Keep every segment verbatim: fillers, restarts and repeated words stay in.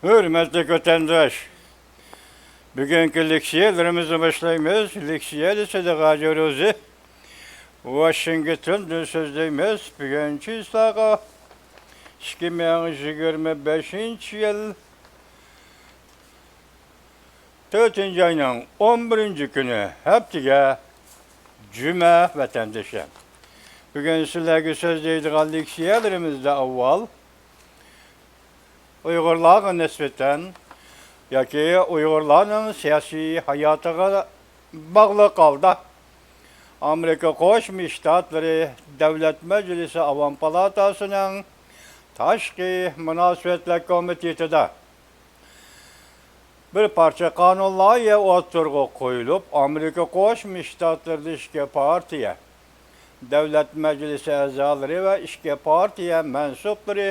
ھۆرمەتلىك ۋەتەنداش، بۈگۈنكى لېكسىيەلىرىمىزنى باشلايمىز. لېكسىيە دېسە، غاجا روزى، ۋاشىنگتوندىن سۆزلەيمىز. بۈگۈن چىسلاغا ئىككى مىڭ يىگىرمە بەشىنچى يىل تۆتىنچى ئاينىڭ ئون بىرىنچى كۈنى، ھەپتىگە جۈمە، ۋەتەندىشى. بۈگۈن سىلەرگە سۆزلەيدىغان لېكسىيەلىرىمىزدە ئاۋۋال ئۇيغۇرلارغا نىسبەتەن ياكى ئۇيغۇرلارنىڭ سىياسىي ھاياتىغا باغلىق ھالدا ئامېرىكا قوشما شتاتلىرى دۆلەت مەجلىسى ئاۋام پالاتاسىنىڭ تاشقى مۇناسىۋەتلەر كومىتېتىدا بىر پارچە قانۇن لايىھە ئوتتۇرىغا قويۇلۇپ، ئامېرىكا قوشما شتاتلىرىدا ئىككى پارتىيە دۆلەت مەجلىسى ئەزالىرى ۋە ئىككى پارتىيە مەنسۇپلىرى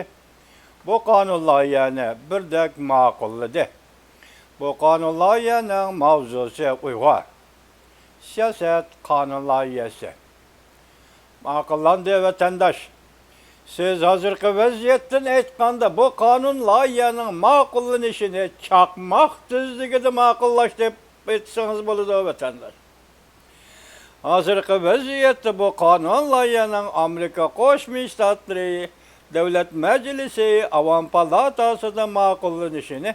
بۇ قانۇن لايىھەنى بىردەك ماقۇللىدى. بۇ قانۇن لايىھەنىڭ ماۋزۇسى ئۇيغۇر سىياسەت قانۇن لايىھەسى. ماقۇللاندى، ۋەتەنداش. سىز ھازىرقى ۋەزىيەتتىن ئېيتقاندا، بۇ قانۇن لايىھەنىڭ ماقۇللىنىشىنى چاقماق تېزلىكىدە ماقۇللاش دەپ ئېيتسىڭىز بولىدۇ، ۋەتەنداش. ھازىرقى ۋەزىيەتتە بۇ قانۇن لايىھەنىڭ ئامېرىكا قوشما شتاتلىرى دۆلەت مەجلىسى ئاۋام پالاتاسىدا ماقۇللىنىشىنى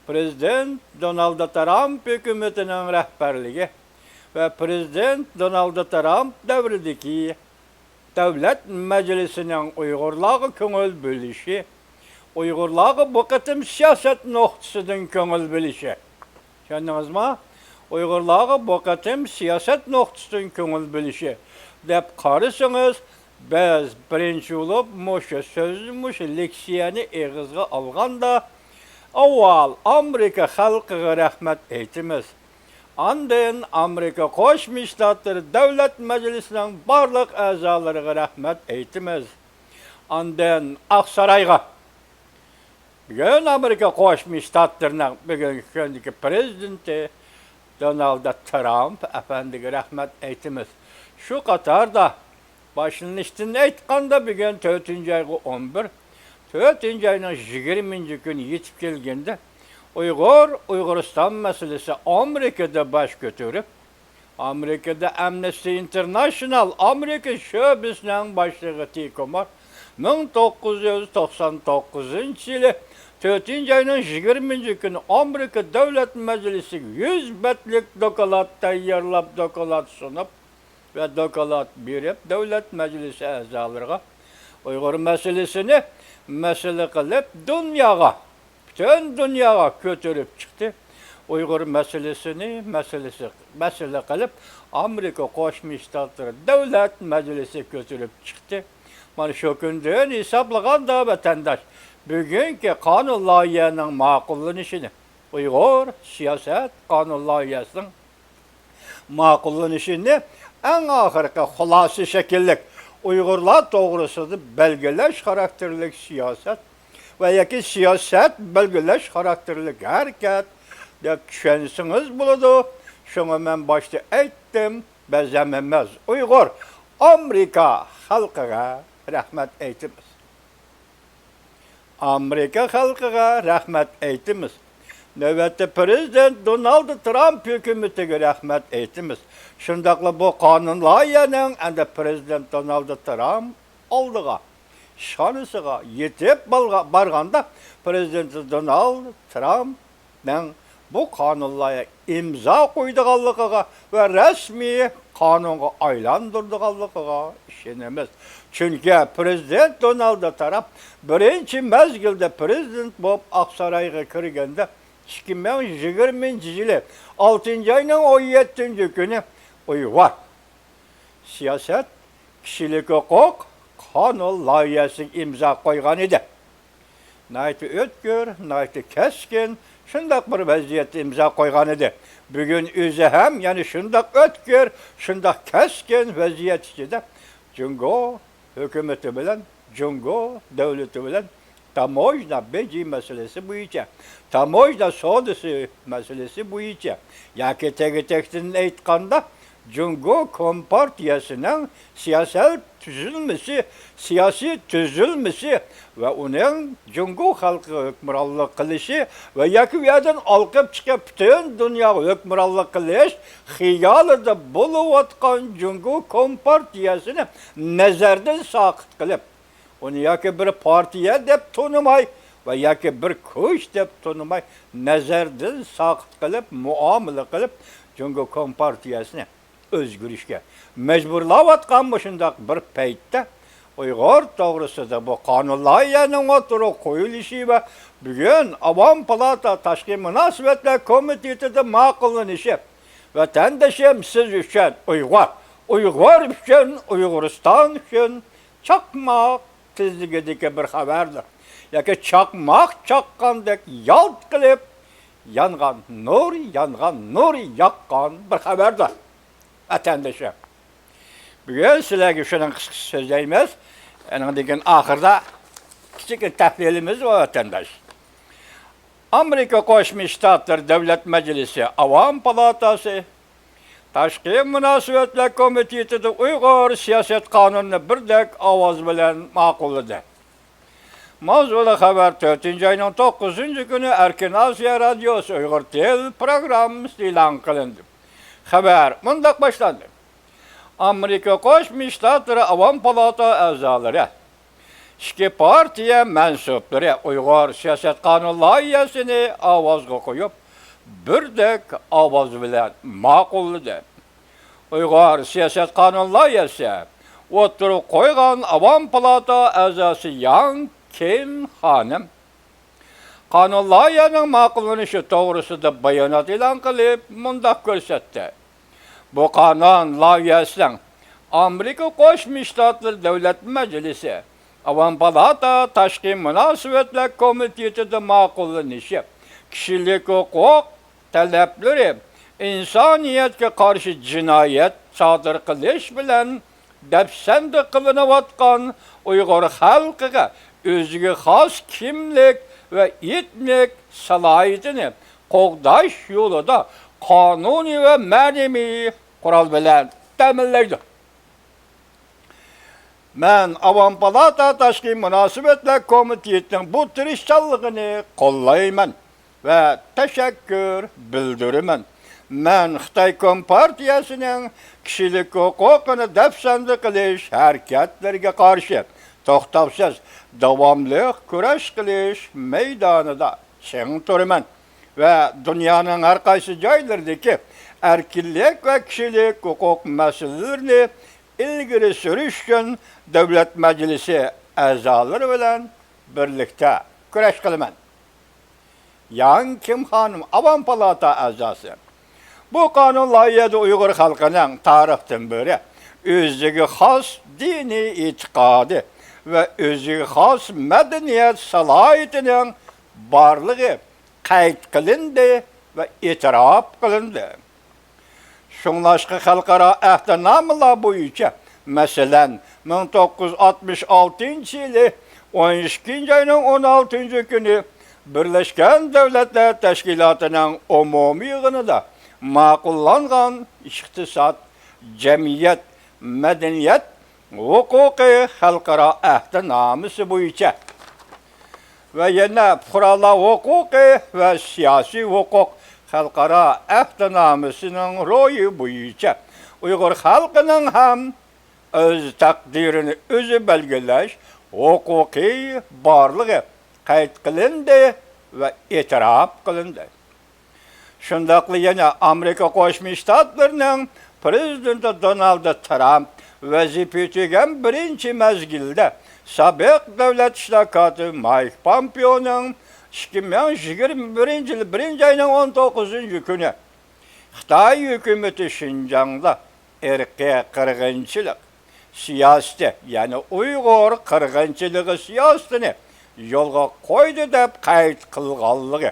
پرېزىدېنت دونالد ترامپ ھۆكۈمىتىنىڭ رەھبەرلىكى ۋە پرېزىدېنت دونالد ترامپ دەۋرىدىكى دۆلەت مەجلىسىنىڭ ئۇيغۇرلارغا كۆڭۈل بۆلۈشى، ئۇيغۇرلارغا بۇ قېتىم سىياسەت نۇقتىسىدىن كۆڭۈل بۆلۈشى. چۈشەندىڭىزما؟ ئۇيغۇرلارغا بۇ قېتىم سىياسەت نۇقتىسىدىن كۆڭۈل بۆلۈشى دەپ قارىسىڭىز، بىز بىرىنچى بولۇپ مۇشۇ سۆزنى، مۇشۇ لېكسىيەنى ئېغىزغا ئالغاندا، ئاۋۋال ئامېرىكا خەلقىگە رەھمەت ئېيتىمىز. ئاندىن ئامېرىكا قوشما شتاتلىرى دۆلەت مەجلىسىنىڭ بارلىق ئەزالىرىغا رەھمەت ئېيتىمىز. ئاندىن ئاقسارايغا، بۈگۈن ئامېرىكا قوشما شتاتلىرىنىڭ بۈگۈنكى كۈندىكى پرېزىدېنتى دونالد ترامپ ئەپەندىگە رەھمەت ئېيتىمىز. شۇ قاتاردا، باشلىنىشتىن ئېيتقاندا، بۈگۈن تۆتىنچى ئايغا ئون بىر، تۆتىنچى ئاينىڭ يىگىرمىنچى كۈنى يېتىپ كەلگەندە، ئۇيغۇر، ئۇيغۇرىستان مەسىلىسى ئامېرىكىدا باش كۆتۈرۈپ، ئامېرىكىدا ئامنېستى ئىنتېرناشنال ئامېرىكا شۆبىسىنىڭ باشلىقى تى كومار مىڭ توققۇز يۈز توقسان توققۇزىنچى يىلى تۆتىنچى ئاينىڭ يىگىرمىنچى كۈنى ئامېرىكا دۆلەت مەجلىسىگە يۈز بەتلىك دوكلات تەييارلاپ، دوكلات سۇنۇپ ۋە دوكلات بېرىپ، دۆلەت مەجلىسى ئەزالىرىغا ئۇيغۇر مەسىلىسىنى مەسىلە قىلىپ دۇنياغا، پۈتۈن دۇنياغا كۆتۈرۈپ چىقتى. ئۇيغۇر مەسىلىسىنى مەسىلىسى، مەسىلە قىلىپ، ئامېرىكا قوشما شتاتلىرى دۆلەت مەجلىسى كۆتۈرۈپ چىقتى. مانا شۇ كۈندىن ھېسابلىغاندا، ۋەتەنداش، بۈگۈنكى قانۇن لايىھەنىڭ ماقۇللىنىشىنى، ئۇيغۇر سىياسەت قانۇن لايىھەسىنىڭ ماقۇللىنىشىنى ئەڭ ئاخىرقى خۇلاسە شەكىللىك ئۇيغۇرلار توغرىسىدا بەلگىلەش خاراكتېرلىك سىياسەت ۋە ياكى سىياسەت بەلگىلەش خاراكتېرلىك ھەرىكەت دەپ چۈشەنسىڭىز بولىدۇ. شۇڭا مەن باشتا ئېيتتىم، بەزەم ئەمەس، ئۇيغۇر ئامېرىكا خەلقىگە رەھمەت ئېيتىمىز. ئامېرىكا خەلقىگە رەھمەت ئېيتىمىز. نۆۋەتتە پرېزىدېنت دونالد ترامپ ھۆكۈمىتىگە رەھمەت ئېيتىمىز. شۇنداقلا بۇ قانۇن لايىھەنىڭ ئەمدى پرېزىدېنت دونالد ترامپ ئالدىغا، ئىشخانىسىغا يېتىپ بالغا-، بارغاندا، پرېزىدېنت دونالد ترامپ نىڭ بۇ قانۇن لايىھە ئىمزا قويىدىغانلىقىغا ۋە رەسمىي قانۇنغا ئايلاندۇرىدىغانلىقىغا ئىشىنىمىز. چۈنكى پرېزىدېنت دونالد ترامپ بىرىنچى مەزگىلدە پرېزىدېنت بولۇپ ئاقسارايغا كىرگەندە، ئىككى مىڭ يىگىرمىنچى يىلى ئالتىنچى ئاينىڭ ئون يەتتىنچى كۈنى ئۇيغۇر سىياسەت، كىشىلىك ھوقۇق قانۇن لايىھەسىگە ئىمزا قويغان ئىدى. ناھايىتى ئۆتكۈر، ناھايىتى كەسكىن، شۇنداق بىر ۋەزىيەتتە ئىمزا قويغان ئىدى. بۈگۈن ئۆزى ھەم يەنە شۇنداق ئۆتكۈر، شۇنداق كەسكىن ۋەزىيەت ئىچىدە جۇڭگو ھۆكۈمىتى بىلەن، جۇڭگو دۆلىتى بىلەن تاموژنا بېجى مەسىلىسى بويىچە، تاموژنا سودىسى مەسىلىسى بويىچە ياكى تېگى-تەكتىدىن ئېيتقاندا، جۇڭگو كومپارتىيەسىنىڭ سىياسەت تۈزۈلمىسى، سىياسىي تۈزۈلمىسى ۋە ئۇنىڭ جۇڭگو خەلقىگە ھۆكۈمرانلىق قىلىشى ۋە ياكى ئۇ يەردىن ئالقىپ چىقىپ پۈتۈن دۇنياغا ھۆكۈمرانلىق قىلىش خىيالىدا بولۇۋاتقان جۇڭگو كومپارتىيەسىنى نەزەردىن ساقىت قىلىپ، ئۇنى ياكى بىر پارتىيە دەپ تونۇماي ۋە ياكى بىر كۈچ دەپ تونۇماي، نەزەردىن ساقىت قىلىپ، مۇئامىلە قىلىپ، جۇڭگو كومپارتىيەسىنى ئۆزگىرىشكە مەجبۇرلاۋاتقان مۇشۇنداق بىر پەيتتە، ئۇيغۇر توغرىسىدا بۇ قانۇن لايىھەنىڭ ئوتتۇرىغا قويۇلۇشى ۋە بۈگۈن ئاۋام پالاتا تاشقى مۇناسىۋەتلەر كومىتېتىدا ماقۇللىنىشى، ۋەتەندىشىم، سىز ئۈچۈن ئۇيغۇر، ئۇيغۇر ئۈچۈن، ئۇيغۇرىستان ئۈچۈن چاقماق تېزلىكىدىكى بىر خەۋەردۇر. ياكى چاقماق چاققاندەك يالت قىلىپ يانغان نۇر، يانغان نۇر ياققان بىر خەۋەردۇر. ۋەتەندىشىم، بۈگۈن سىلەرگە شۇنىڭ قىسقىچە سۆزلەيمىز. ئۇنىڭدىن كېيىن ئاخىرىدا كىچىككىنە تەھلىلىمىز بار، ۋەتەنداش. ئامېرىكا قوشما شتاتلىرى دۆلەت مەجلىسى، ئاۋام پالاتاسى، تاشقى مۇناسىۋەتلەر كومىتېتىدا ئۇيغۇر سىياسەت قانۇنىنى بىردەك ئاۋاز بىلەن ماقۇللىدى. ماۋزۇلۇق خەۋەر تۆتىنچى ئاينىڭ توققۇزىنچى كۈنى ئەركىن ئاسىيا رادىيوسى ئۇيغۇر تىل پروگراممىسىدا ئېلان قىلىندى. خەۋەر مۇنداق باشلاندى. ئامېرىكا قوشما شتاتلىرى ئاۋام پالاتا ئەزالىرى، ئىككى پارتىيە مەنسۇپلىرى ئۇيغۇر سىياسەت قانۇن لايىھەسىنى ئاۋازغا قويۇپ، بىردەك ئاۋاز بىلەن ماقۇللىدى. ئۇيغۇر سىياسەت قانۇن لايىھەسى ئوتتۇرىغا قويغان ئاۋام پالاتا ئەزاسى ياڭ كىم خانىم قانۇن لايىھەنىڭ ماقۇللىنىشى توغرىسىدا بايانات ئېلان قىلىپ، مۇنداق كۆرسەتتى. بۇ قانۇن لايىھەسىنىڭ ئامېرىكا قوشما شتاتلىرى دۆلەت مەجلىسى، ئاۋام پالاتا تاشقى مۇناسىۋەتلەر كومىتېتىدا ماقۇللىنىشى كىشىلىك ھوقۇق تەلەپلىرى، ئىنسانىيەتكە قارشى جىنايەت سادىر قىلىش بىلەن دەپسەندە قىلىنىۋاتقان ئۇيغۇر خەلقىگە ئۆزىگە خاس كىملىك ۋە ئېتنىك سالاھىيىتىنى قوغداش يولىدا قانۇنىي ۋە مەنىۋى قورال بىلەن تەمىنلەيدۇ. مەن ئاۋام پالاتا تاشقى مۇناسىۋەتلەر كومىتېتىنىڭ بۇ تىرىشچانلىقىنى قوللايمەن ۋە تەشەككۈر بىلدۈرىمەن. مەن خىتاي كومپارتىيەسىنىڭ كىشىلىك ھوقۇقىنى دەپسەندە قىلىش ھەرىكەتلىرىگە قارشى توختاۋسىز، داۋاملىق كۈرەش قىلىش مەيدانىدا چىڭ تۇرىمەن ۋە دۇنيانىڭ ھەر قايسى جايلىرىدىكى ئەركىنلىك ۋە كىشىلىك ھوقۇق مەسىلىلىرىنى ئىلگىرى سۈرۈش ئۈچۈن دۆلەت مەجلىسى ئەزالىرى بىلەن بىرلىكتە كۈرەش قىلىمەن. ياڭ كىم خانىم، ئاۋام پالاتا ئەزاسى. بۇ قانۇن لايىھەدە ئۇيغۇر خەلقىنىڭ تارىختىن بېرى ئۆزىگە خاس دىنىي ئېتىقادى ۋە ئۆزىگە خاس مەدەنىيەت سالاھىيىتىنىڭ بارلىقى قەيت قىلىندى ۋە ئېتىراپ قىلىندى. شۇڭلاشقا خەلقئارا ئەھدىنامىلار بويىچە، مەسىلەن، مىڭ توققۇز يۈز ئاتمىش ئالتىنچى يىلى ئون ئىككىنچى ئاينىڭ ئون ئالتىنچى كۈنى بىرلەشكەن دۆلەتلەر تەشكىلاتىنىڭ ئومۇمىي يىغىنىدا ماقۇللانغان ئىقتىساد، جەمئىيەت، مەدەنىيەت ھوقۇقى خەلقئارا ئەھدىنامىسى بويىچە ۋە يەنە پۇقرالار ھوقۇقى ۋە سىياسىي ھوقۇق خەلقئارا ئەھدىنامىسىنىڭ روھى بويىچە ئۇيغۇر خەلقىنىڭ ھەم ئۆز تەقدىرىنى ئۆزى بەلگىلەش ھوقۇقى بارلىقى قەيت قىلىندى ۋە ئېتىراپ قىلىندى. شۇنداقلا يەنە ئامېرىكا قوشما شتاتلىرىنىڭ پىرېزىدېنتى دونالد ترامپ ۋەزىپىگە ئۆتۈگەن بىرىنچى مەزگىلدە سابىق دۆلەت ئىشلار كاتىپى مايك پومپېئونىڭ ئىككى مىڭ يىگىرمە بىرىنچى يىل بىرىنچى ئاينىڭ ئون توققۇزىنچى كۈنى خىتاي ھۆكۈمىتى شىنجاڭدا ئىرقىي قىرغىنچىلىق سىياسىتى، يەنى ئۇيغۇر قىرغىنچىلىقى سىياسىتىنى يولغا قويدى دەپ قەيت قىلغانلىقى،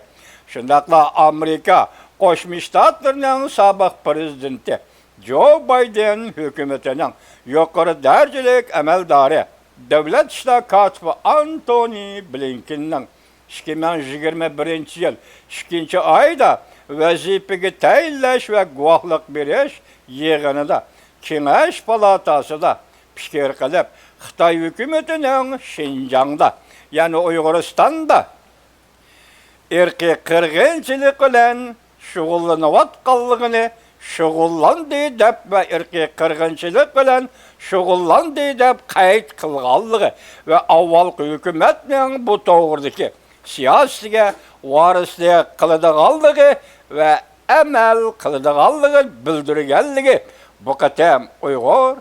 شۇنداقلا ئامېرىكا قوشما شتاتلىرىنىڭ سابىق پىرېزىدېنتى جو بايدېن ھۆكۈمىتىنىڭ يۇقىرى دەرىجىلىك ئەمەلدارى، دۆلەت ئىشلار كاتىپى ئانتونى بلىنكېننىڭ ئىككى مىڭ يىگىرمە بىرىنچى يىل ئىككىنچى ئايدا ۋەزىپىگە تەيىنلەش ۋە گۇۋاھلىق بېرىش يىغىنىدا، كېڭەش پالاتاسىدا پىكىر قىلىپ، خىتاي ھۆكۈمىتىنىڭ شىنجاڭدا، يەنى ئۇيغۇرىستاندا ئىرقىي قىرغىنچىلىق بىلەن شۇغۇللىنىۋاتقانلىقىنى، شۇغۇللاندى دەپ ۋە ئىرقىي قىرغىنچىلىق بىلەن شۇغۇللاندى دەپ قەيت قىلغانلىقى ۋە ئاۋۋالقى ھۆكۈمەتنىڭ بۇ توغرىدىكى سىياسىتىگە ۋارىسلىق قىلىدىغانلىقى ۋە ئەمەل قىلىدىغانلىقىنى بىلدۈرگەنلىكى بۇ قېتىم ئۇيغۇر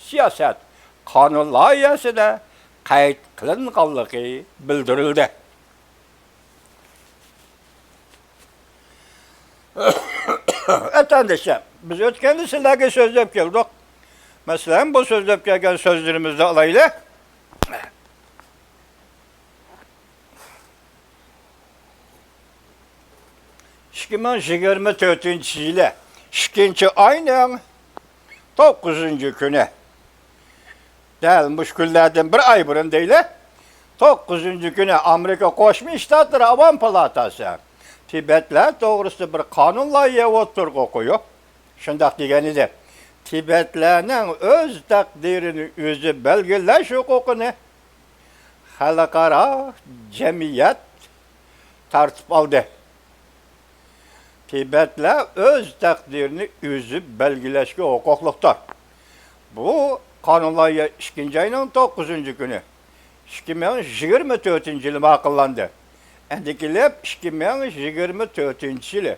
سىياسەت قانۇن لايىھەسىدە قەيت قىلىنغانلىقى بىلدۈرۈلدى. ۋەتەنداشلار، بىز ئۆتكەندە سىلەرگە سۆزلەپ كەلدۇق. مەسىلەن، بۇ سۆزلەپ كەلگەن سۆزلىرىمىزنى ئالايلى. ئىككى مىڭ يىگىرمە تۆتىنچى يىلى ئىككىنچى ئاينىڭ توققۇزىنچى كۈنى، دەل مۇشۇ كۈنلەردىن بىر ئاي بۇرۇن دەيلى، توققۇزىنچى كۈنى ئامېرىكا قوشما شتاتلىرى ئاۋام پالاتاسى تىبەتلەر توغرىسىدا بىر قانۇن لايىھە ئوتتۇرىغا قويۇپ، شۇنداق دېگەن ئىدى: «تىبەتلەرنىڭ ئۆز تەقدىرىنى ئۆزى بەلگىلەش ھوقۇقىنى خەلقئارا جەمئىيەت تارتىپ ئالدى. تىبەتلەر ئۆز تەقدىرىنى ئۆزى بەلگىلەشكە ھوقۇقلۇقتۇر.» بۇ قانۇن لايىھە ئىككىنچى ئاينىڭ توققۇزىنچى كۈنى، ئىككى مىڭ يىگىرمە تۆتىنچى يىلى ماقۇللاندى. ئەندىن كېلىپ ئىككى مىڭ يىگىرمە تۆتىنچى يىلى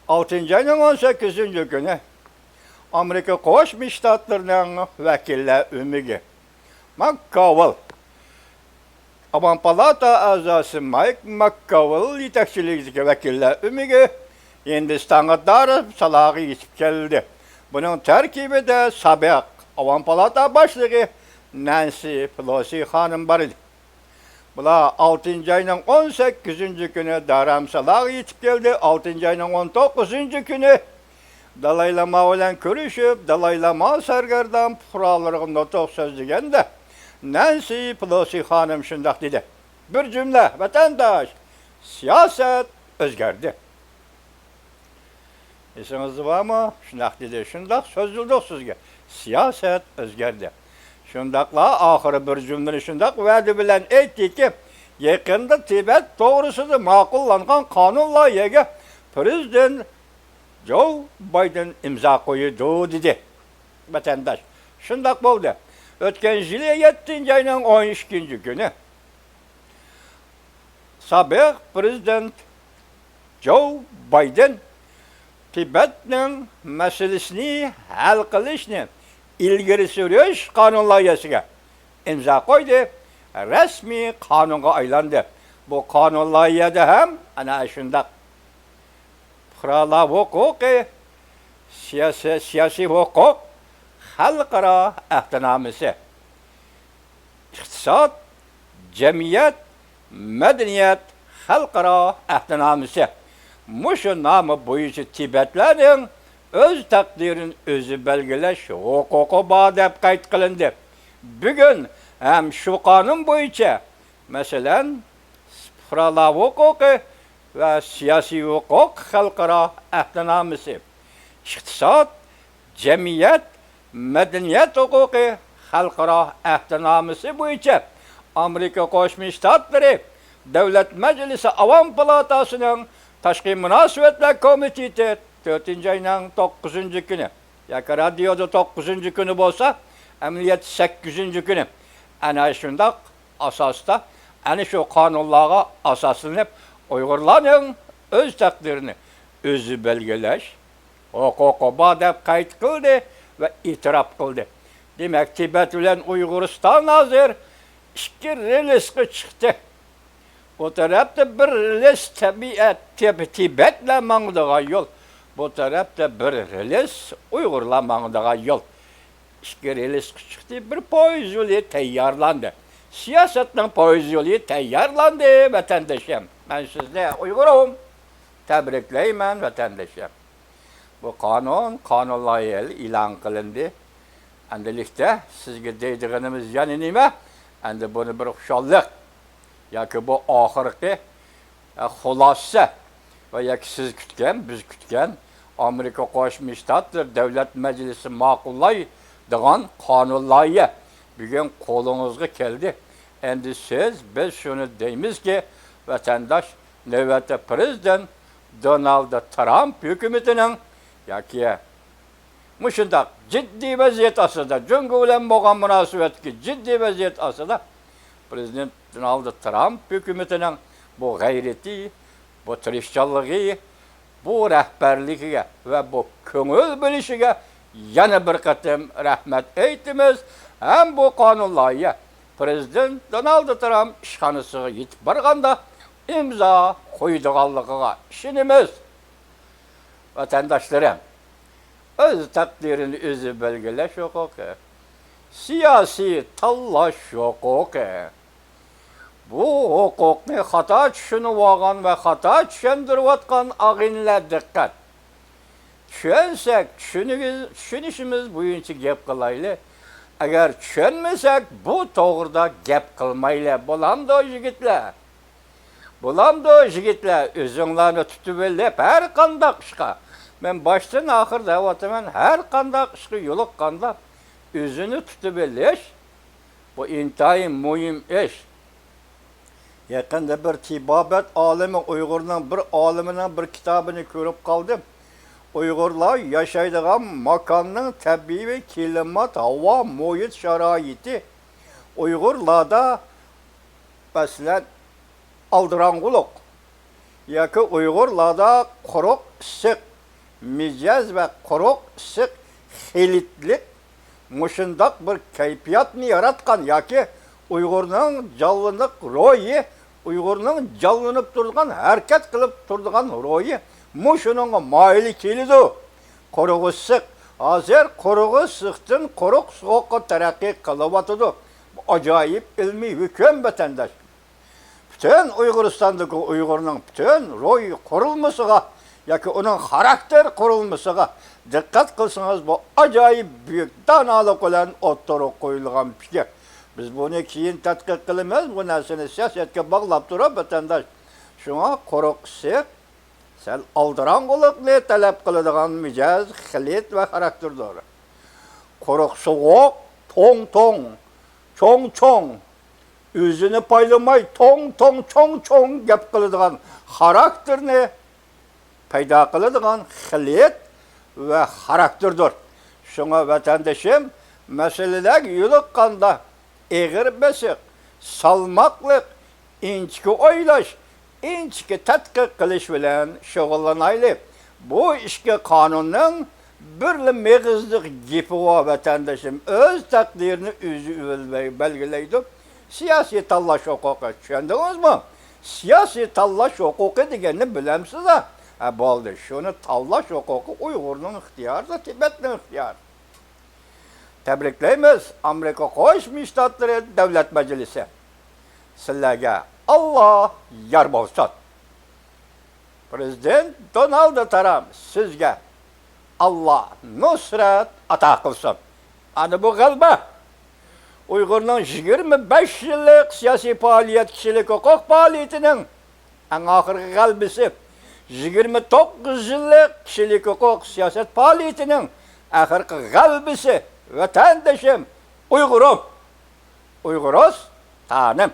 ئالتىنچى ئاينىڭ ئون سەككىزىنچى كۈنى ئامېرىكا قوشما شتاتلىرىنىڭ ۋەكىللەر ئۆمىكى ماككاۋېل، ئاۋام پالاتا ئەزاسى مايك ماككاۋېل يېتەكچىلىكىدىكى ۋەكىللەر ئۆمىكى ھىندىستانغا دارامسالاغا يېتىپ كەلدى. بۇنىڭ تەركىبىدە سابىق ئاۋام پالاتا باشلىقى نەنسى پېلوسى خانىم بار ئىدى. بۇلار ئالتىنچى ئاينىڭ ئون سەككىزىنچى كۈنى دارامسالاغا يېتىپ كەلدى. ئالتىنچى ئاينىڭ ئون توققۇزىنچى كۈنى دالاي لاما بىلەن كۆرۈشۈپ، دالاي لاما سەرگەردان پۇقرالىرىغا نۇتۇق سۆزلىگەندە، نەنسى پېلوسى خانىم شۇنداق دېدى: «بىر جۈملە ۋەتەنداش، سىياسەت ئۆزگەردى.» ئېسىڭىزدە بارمۇ؟ شۇنداق دېدى. شۇنداق سۆزلىدۇق سىزگە. سىياسەت ئۆزگەردى. شۇنداقلا ئاخىرى بىر جۈملىنى شۇنداق ۋەدە بىلەن ئېيتتىكى، يېقىندا تىبەت توغرىسىدا ماقۇللانغان قانۇن لايىھەگە پىرېزىدېنت جو بايدېن ئىمزا قويىدۇ، دېدى. ۋەتەنداش، شۇنداق بولدى. ئۆتكەن يىلى يەتتىنچى ئاينىڭ ئون ئىككىنچى كۈنى سابىق پىرېزىدېنت جو بايدېن تىبەتنىڭ مەسىلىسىنى ھەل قىلىشنى ئىلگىرى سۈرۈش قانۇن لايىھەسىگە ئىمزا قويدى، رەسمىي قانۇنغا ئايلاندى. بۇ قانۇن لايىھەدە ھەم ئەنە شۇنداق پۇقرالار ھوقۇقى، سىياسىي، سىياسىي ھوقۇق خەلقئارا ئەھدىنامىسى، ئىقتىساد، جەمئىيەت، مەدەنىيەت خەلقئارا ئەھدىنامىسى، مۇشۇ نامە بويىچە تىبەتلەرنىڭ ئۆز تەقدىرىنى ئۆزى بەلگىلەش ھوقۇقى بار دەپ قەيت قىلىندى. بۈگۈن ھەم شۇ قانۇن بويىچە، مەسىلەن، پۇقرالار ھوقۇقى ۋە سىياسىي ھوقۇق خەلقئارا ئەھدىنامىسى، ئىقتىساد، جەمئىيەت، مەدەنىيەت ھوقۇقى خەلقئارا ئەھدىنامىسى بويىچە ئامېرىكا قوشما شتاتلىرى دۆلەت مەجلىسى ئاۋام پالاتاسىنىڭ تاشقى مۇناسىۋەتلەر كومىتېتى تۆتىنچى ئاينىڭ توققۇزىنچى كۈنى ياكى رادىيودا توققۇزىنچى كۈنى بولسا، ئەمەلىيەتتە سەككىزىنچى كۈنى، ئەنە شۇنداق ئاساستا، ئەنە شۇ قانۇنلارغا ئاساسلىنىپ، ئۇيغۇرلارنىڭ ئۆز تەقدىرىنى ئۆزى بەلگىلەش ھوقۇقى بار دەپ قەيت قىلدى ۋە ئېتىراپ قىلدى. دېمەك، تىبەت بىلەن ئۇيغۇرىستان ھازىر ئىككى رېلىسقا چىقتى. ئۇ تەرەپتە بىر رېلىس تەبىئەت، تىب-، تىبەتلەر ماڭىدىغان يول. بۇ تەرەپتە بىر رېلىس ئۇيغۇرلار ماڭىدىغان يول. ئىككى رېلىسقا چىقتى، بىر پويىز يولى تەييارلاندى. سىياسەتنىڭ پويىز يولى تەييارلاندى، ۋەتەندىشىم. مەن سىزنى ئۇيغۇرۇم. تەبرىكلەيمەن، ۋەتەندىشىم. بۇ قانۇن، قانۇن لايىھەلىرى ئېلان قىلىندى. ئەمدىلىكتە سىزگە دەيدىغىنىمىز يەنە نېمە؟ ئەمدى بۇنى بىر خۇشاللىق ياكى بۇ ئاخىرقى، ئە، خۇلاسە. ياكى سىز كۈتكەن، بىز كۈتكەن ئامېرىكا قوشما شتاتلىرى دۆلەت مەجلىسى ماقۇللايدىغان قانۇن لايىھە بۈگۈن قولىڭىزغا كەلدى. ئەمدى سىز، بىز شۇنى دەيمىزكى، ۋەتەنداش، نۆۋەتتە پىرېزىدېنت دونالد ترامپ ھۆكۈمىتىنىڭ ياكى مۇشۇنداق جىددىي ۋەزىيەت ئاستىدا، جۇڭگو بىلەن بولغان مۇناسىۋەتتىكى جىددىي ۋەزىيەت ئاستىدا پىرېزىدېنت دونالد ترامپ ھۆكۈمىتىنىڭ بۇ غەيرىتى، بۇ تىرىشچانلىقى، بۇ رەھبەرلىكىگە ۋە بۇ كۆڭۈل بۆلۈشىگە يەنە بىر قېتىم رەھمەت ئېيتىمىز ھەم بۇ قانۇن لايىھە پىرېزىدېنت دونالد ترامپ ئىشخانىسىغا يېتىپ بارغاندا ئىمزا قويىدىغانلىقىغا ئىشىنىمىز. ۋەتەنداشلىرىم، ئۆز تەقدىرىنى ئۆزى بەلگىلەش ھوقۇقى، سىياسىي تاللاش ھوقۇقى. بۇ ھوقۇقنى خاتا چۈشىنىۋالغان ۋە خاتا چۈشەندۈرۈۋاتقان ئاغىنىلەر دىققەت! چۈشەنسەك، چۈشىنىگىز-، چۈشىنىشىمىز بويىچە گەپ قىلايلى. ئەگەر چۈشەنمىسەك، بۇ توغرىدا گەپ قىلمايلى. بولامدۇ، يىگىتلەر؟ بولامدۇ، يىگىتلەر؟ ئۆزۈڭلارنى تۇتۇۋېلىپ، ھەر قانداق ئىشقا، مەن باشتىن ئاخىر دەۋاتىمەن، ھەر قانداق ئىشقا يولۇققاندا ئۆزىنى تۇتۇۋېلىش، بۇ ئىنتايىن مۇھىم ئىش. يېقىندا بىر تېبابەت ئالىمى ئۇيغۇرنىڭ بىر ئالىمىنىڭ بىر كىتابىنى كۆرۈپ قالدىم. ئۇيغۇرلار ياشايدىغان ماكاننىڭ تەبىئىي كىلىمات، ھاۋا، مۇھىت شارائىتى ئۇيغۇرلاردا، مەسىلەن، ئالدىراڭغۇلۇق ياكى ئۇيغۇرلاردا قۇرۇق ئىسسىق مىجەز ۋە قۇرۇق ئىسسىق خىلىتلىق مۇشۇنداق بىر كەيپىياتنى ياراتقان ياكى ئۇيغۇرنىڭ جانلىنىق روھى، ئۇيغۇرنىڭ جانلىنىپ تۇرىدىغان، ھەرىكەت قىلىپ تۇرىدىغان روھى مۇشۇنىڭغا مايىل كېلىدۇ. قۇرۇق ئىسسىق، ھازىر قۇرۇق ئىسسىقتىن قۇرۇق سوغۇققا تەرەققىي قىلىۋاتىدۇ. بۇ ئاجايىپ ئىلمىي ھۆكۈم، ۋەتەنداش. پۈتۈن ئۇيغۇرىستاندىكى ئۇيغۇرنىڭ پۈتۈن روھىي قۇرۇلمىسىغا ياكى ئۇنىڭ خاراكتېر قۇرۇلمىسىغا دىققەت قىلسىڭىز، بۇ ئاجايىپ بۈيۈك دانالىق بىلەن ئوتتۇرىغا قويۇلغان پىكىر. بىز بۇنى كېيىن تەتقىق قىلىمىز، بۇ نەرسىنى سىياسەتكە باغلاپ تۇرۇپ، ۋەتەنداش. شۇڭا قۇرۇق ئىسسىق، سەل ئالدىراڭغۇلۇقنى تەلەپ قىلىدىغان مىجەز، خىلىت ۋە خاراكتېردۇر. قۇرۇق سوغۇق، توڭ-توڭ، چوڭ-چوڭ، ئۆزىنى پايلىماي توڭ-توڭ، چوڭ-چوڭ گەپ قىلىدىغان خاراكتېرنى پەيدا قىلىدىغان خىلىت ۋە خاراكتېردۇر. شۇڭا ۋەتەندىشىم، مەسىلىلەرگە يولۇققاندا ئېغىر بېسىق، سالماقلىق، ئىنچىكە ئويلاش، ئىنچىكە تەتقىق قىلىش بىلەن شۇغۇللىنايلى. بۇ ئىككى قانۇننىڭ بىرلا مېغىزلىق گېپى بار، ۋەتەندىشىم، ئۆز تەقدىرىنى ئۆزى بەلگىلەيدۇ. سىياسىي تاللاش ھوقۇقى، چۈشەندىڭىزمۇ؟ سىياسىي تاللاش ھوقۇقى دېگەننى بىلەمسىز-ھە؟ ھە، بولدى، شۇنى تاللاش ھوقۇقى ئۇيغۇرنىڭ ئىختىيارىدا، تىبەتنىڭ ئىختىيارىدا. تەبرىكلەيمىز، ئامېرىكا قوشما شتاتلىرى دۆلەت مەجلىسى. سىلەرگە ئاللا يار بولسۇن. پىرېزىدېنت دونالد ترامپ، سىزگە ئاللا نۇسرەت ئاتا قىلسۇن. ئانا بۇ غەلىبە. ئۇيغۇرنىڭ يىگىرمە بەش يىللىق سىياسىي پائالىيەت، كىشىلىك ھوقۇق پائالىيىتىنىڭ ئەڭ ئاخىرقى غەلىبىسى، يىگىرمە توققۇز يىللىق كىشىلىك ھوقۇق سىياسەت پائالىيىتىنىڭ ئاخىرقى غەلىبىسى، ۋەتەندىشىم، ئۇيغۇرۇم، ئۇيغۇرۇستانىم.